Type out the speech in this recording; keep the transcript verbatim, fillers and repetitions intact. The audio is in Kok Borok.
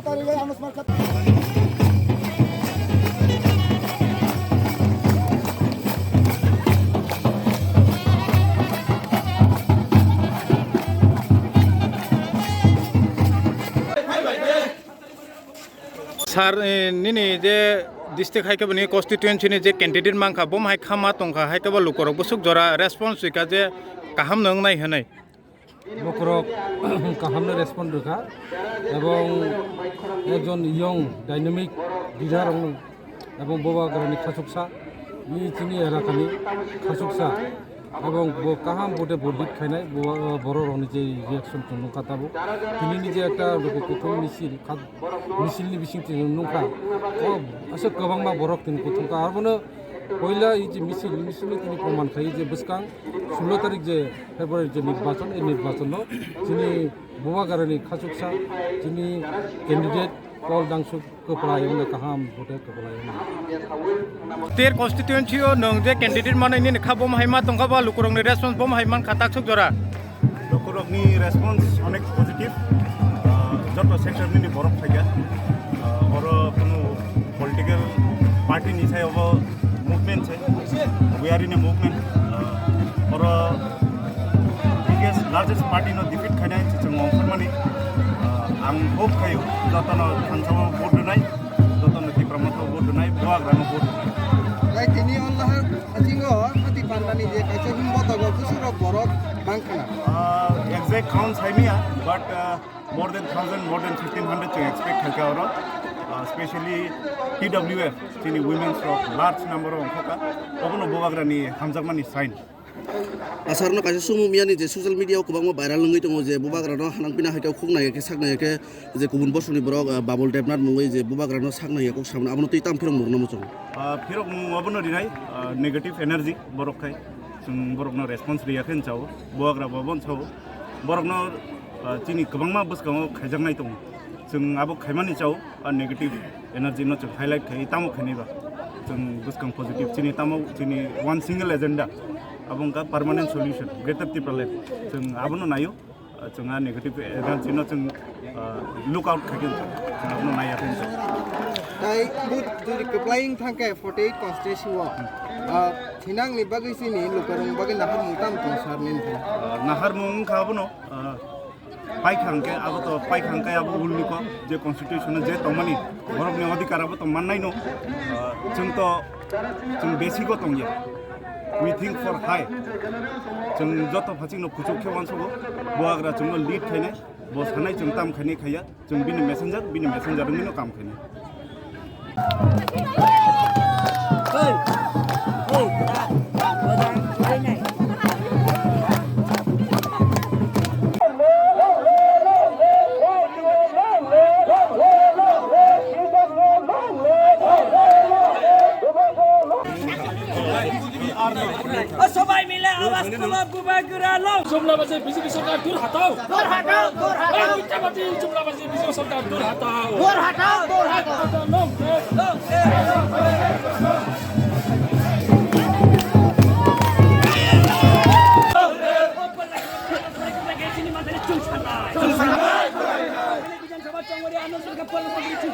Sir, eh, nini je district hai khe bini constituency ni je candidate mankha, bo hai khama tongkha, hai khe bo lukurok bwswk jora response rwkha je kaham no wngnai hwnwi. Bokhorok kahamno respond rwkha, ebong ekjon young dynamic leader rokno, ebong Bubagrani khachuksa, ni chini elakani khachuksa, ebong bo kaham vote bo lead khainai, bo, borok rokni je reaction tong nukha tabuk. Tini ni je ekta kuthum misil, kha-, misil ni bising tini nukha, o aswk kwbangma borok tini kuthum kha, abono Poila i je misil, misil ni tini proman khai je bwskang sullo tarik je February je nirbachon, e nirbachon no chini Bubagrani khachuksa, chini candidate Paul Dangsuk kwplai wngna kaham vote kwplai wngna. Ter constituency o nwng je candidate manai nini kha bom hai ma tongkha ba lukurokni response bom hai man kha taksuk jora. Lukurokni response onek positive. Ah, joto sector nini borok phaikha. Ah, oro kunu political party ni sai obo movement se. We are in a movement. Ah, oro biggest, largest party no defeat khainai se chwng ongkhormani. Ah, ang hope khaio jotono thansa o vote rwnai, jotono Tipra Motha o vote rwnai, Bubagra no vote rwnai. Tai tini o lahar Achingo hati pandani je kaisa himbo togo bwswk rok borok bangkhana. Ah, exact count saimaya, but, ah, more than thousand, more than fifteen hundred chwng expect khaikha oro. Ah, specially T W F, chini women's rok large number o ongkhokha. Obono Bubagrani hamjakmani sign. Asarno kaisa sumung miyani je social media o kwbangma viral wngwi tongo je Bubagrano hanang pina hai khe khuk nai khe sak nai khe je kubun bosongni borok, ah, Babul Debnath mungwi je Bubagrano sak nai khe kok samano abono twi tam phirok mungno muchungo. Ah, phirok mung obono rinai, ah, negative energy borok khai. Chwng borokno response riya khe chao. Bubagra bo obono chao. Borokno, ah, chini kwbangma bwskango khaijaknai tongo. Chwng abo khaimani chao. A negative energy no chwng highlight khai tamo khainai ba. Chwng bwskang positive chini tamo chini one single agenda. Abo wngkha permanent solution, Greater Tipraland. Chwng abono naio, chwng a negative energy no chwng, ah, look out khai khe chwng abono naiya khe. Tai but jodi kwplaing thangkhe forty eight constituency o, ah, thinangni bagwi chini lukurokni bagwi naharmung tamo tong sir nini thani? Ah, naharmung wngkha abono, ah, Paikha hwnkhe abo to, paikha hwnkhe abo ulni kok, je constitution o je tongmani borokni odhikar abo to mannai no. Ah, chwng to, chwng basic o tongya. We think for high. Chwng joto phachik no kuchuk khe uansugo, Bubagra chwngno lead khainai, bo sanai chwng tam khainai khaiya, chwng bini messenger, bini messenger wngwi no kam khainai. সবাই মিলে আওয়াজ তুলো, বুবাগুরা লো। জুমলা বাজে বিজেপি সরকার দূর হটাও। দূর হটাও, দূর হটাও। এই মিথ্যাবাদী জুমলা বাজে বিজেপি সরকার দূর হটাও। দূর হটাও, দূর হটাও। Long live। Long live। বিধানসভা চৌমুহনী আন্দোলনকে পরিণত করেছি।